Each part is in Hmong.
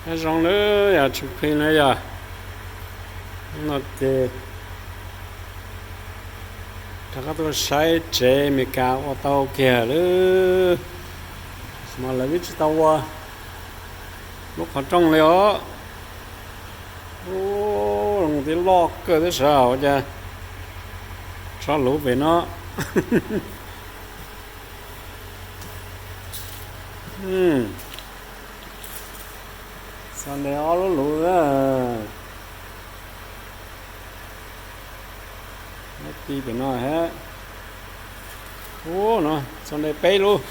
Nyob zoo nawb yog tsoom phooj ywg na yog. Hnub no ces rov qab tuaj saib tsev Amelikas ua tau kiag lawm. Mas lawv twb tsis tau ua lub qhov rooj li os. Ub, zoo tias loj kawg thiab sav, ua cas tsob luv pem no. Txog nte ob lub luv na. Ti pem no hab. Ub, no txog nte peb lub.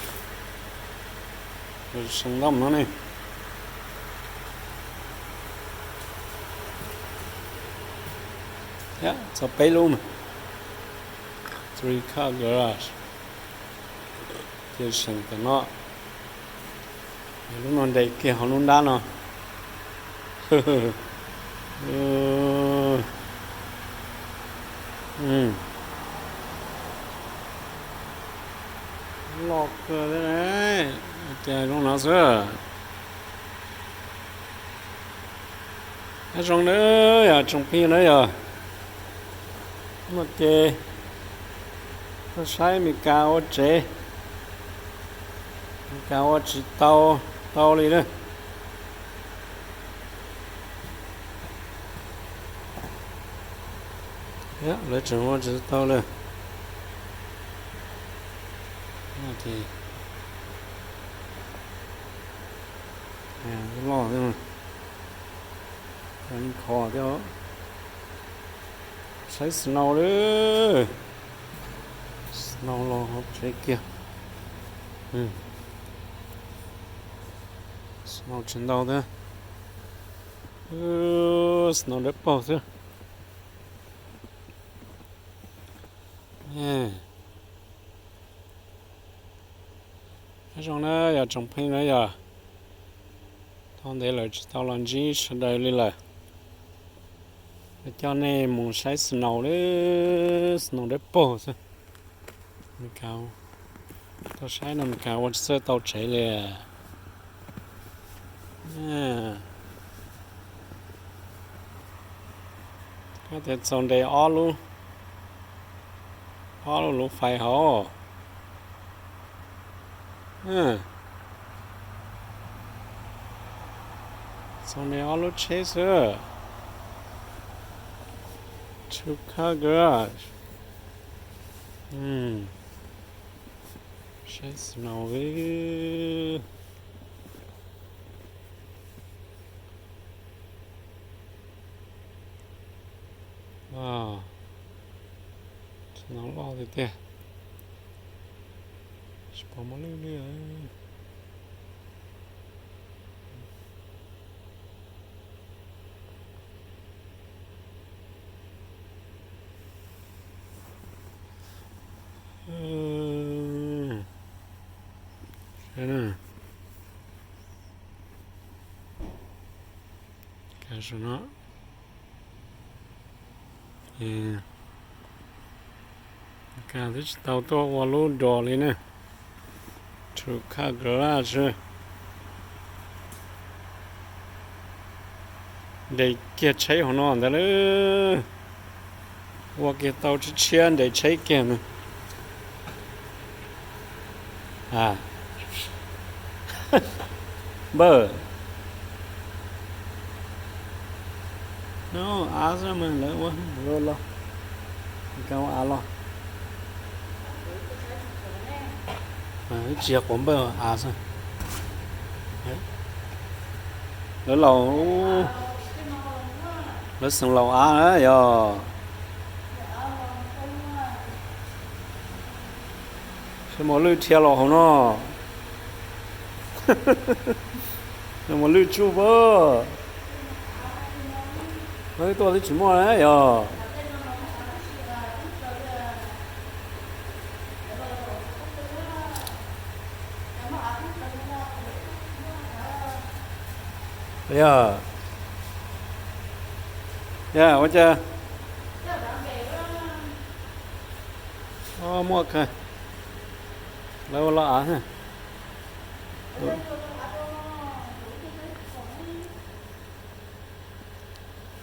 Seem ntau no ne. Thiab txog peb lub mas. Three car garage. Ces seem tam no. Lub no nres kiag hauv lub nrab no. Loj kawg thiab, ces zoo no xwb. Nyob zoo nawb yog tsoom phooj ywg na yog. Hnub no ces tuaj saib Amelikas ua tsev. Amelikas ua tsis tau, tau li na. Lawv tseem ua tsis tau li. Loj thiab, kho thiab. Saib snow lawm. Snow los hauv tsev kiag. Snow tsis ntau thiab. Snow dawb paug xwb. Nyob zoo na yog tsoom phooj ywg na yog. Tau ntev lawm tsis tau los ntsib sawv daws li lawm. Coj nej mus saib snow li, snow dawb paug xwb. Tau saib no Amelikas ua tsis txawj tau tsev li. Koj tias txaus nres ob lub, ob lub luv fais hauv. Txaus nres ob lub tsheb xwb. Two car garage. Saib snow. Snow loj tiag tiag. Tsis pom muaj lwj li. Kav no, kav twb tsis tau tuaj ua lub dos li ne. Two car garage. Nres kiag tsheb hauv no ntag lauj. Ua kiag tau tshiab tshiab nres tsheb kiag no. Npawg, no av xwb mas lawv ua los, ua av los. Tsis yog quav npawg, av xwb. Lawv laus, lawv xeem laus av na yog. Saib mos lwj dhia los hauv no. Mos lwj tsuj pab. Tuaj twb tsis muaj na yog. Yog, yog ua cas muaj kawg. Lawv ua los av.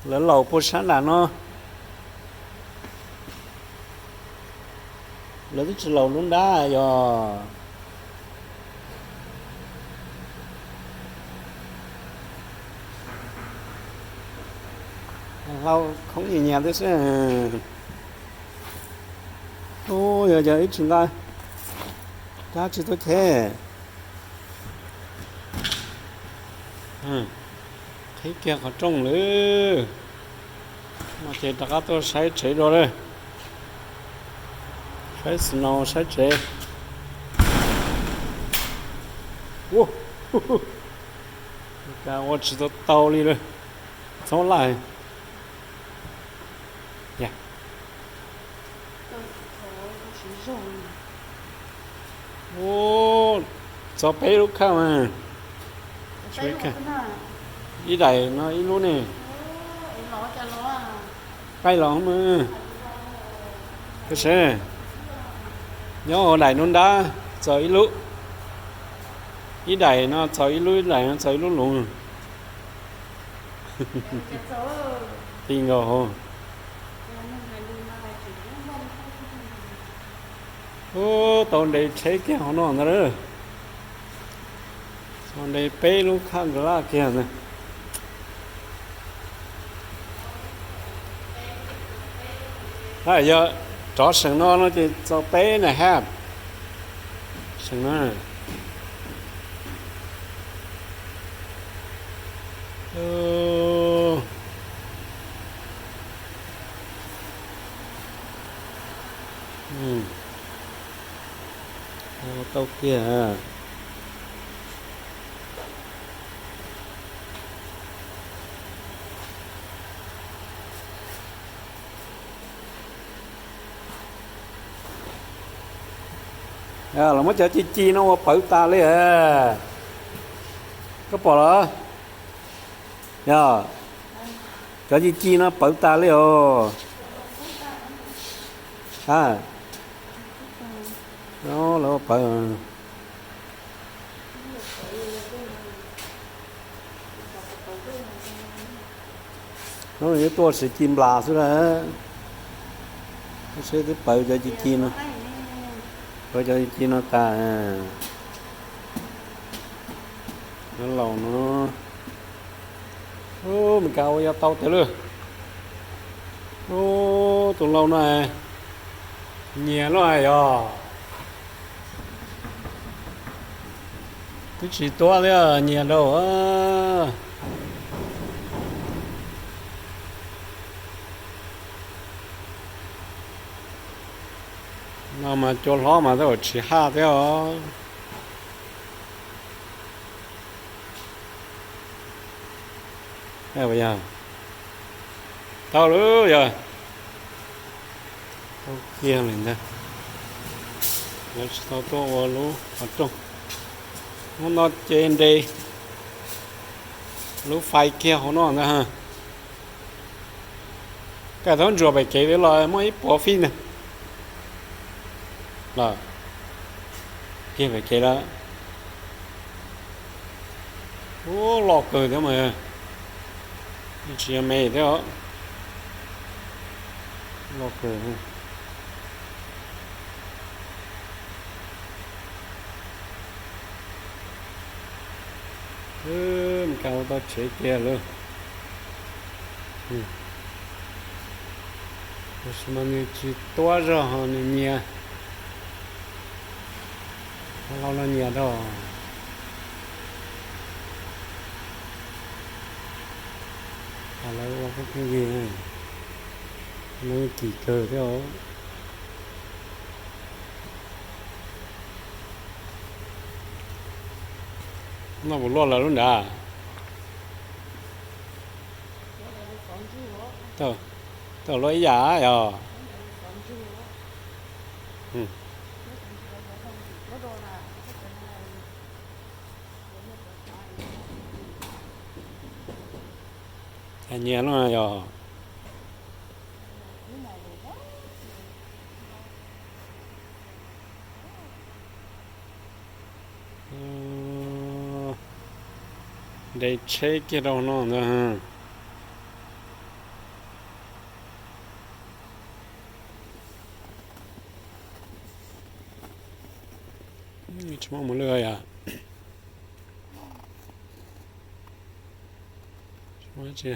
Lawv laus puag sab nram no, lawv twb tsis laus lub nrab yog. Hlau khoob nyias nyias twb xwb. Ub, yog cov ib tsis nqa, rab tsis tuaj cheb. Qhib kiag qhov rooj lawm. No ces rov qab tuaj saib tsev dua lawm. Saib snow saib tsev. Ua, ua tsis tau tau li lawm. Txhob laj. Ub, txog peb lub khaj mas. Ib daim no ib lub ne. Qaij los mas. Nyob hauv daim nruab nrab txog ib lub. Ib daim no txog ib lub, ib daim no txog ib lub lus. Ti nkaus hauv. Ub, tau nres tsheb kiag hauv no ntag lawm. Tau nres peb lub khaj nkas laj kiag ntag. Yog rov seem no no ces txog peb na hab. Seem no. Tau kiag. Los muab cov ci ci no ua pawv tas li. Koj pom los? Yog, cov ci ci no pawv tas li os. A, lawv ua pawv. Hnub no yuav tuaj siv ci nplas xwb lawm. Seb twb pawv cov ci ci no, pawv cov ci ci no tas. Nyob laus no, Meskas ua yog tau tiag lawm. Ub, tus lau no nyias loj yog. Twb tsis tuab thiab nyias rau. No mas cua hlob mas tej zaum tsis haj thiab os. Tau lawm yog. Tau kiag li ntag. Lawv tsis tau tuaj ua lub qhov rooj. Hnub no ces nres lub fais kiag hauv no ntag. Kaj thaub ntsuas pem kev los muaj ib puas fij ntag. Los kiag pem kev lawm. Ub, loj kawg thiab mas. Tsis yog me thiab os. Loj kawg. Wb mus kawg ua tau tsev kiag lawm. Tab sis mas nws tsis tuab zog, nws nyias. Lau no nyias rau. Lawv ua kub pheej yig, lawv kim kawg thiab os. Noj puas luaj lawv lub nrad? Tau luaj ib yam yog. Cas nyias no yog. Nres tsheb kiag rau no ntag. Tsis muaj mus lwj yom. Tsis muaj tsi.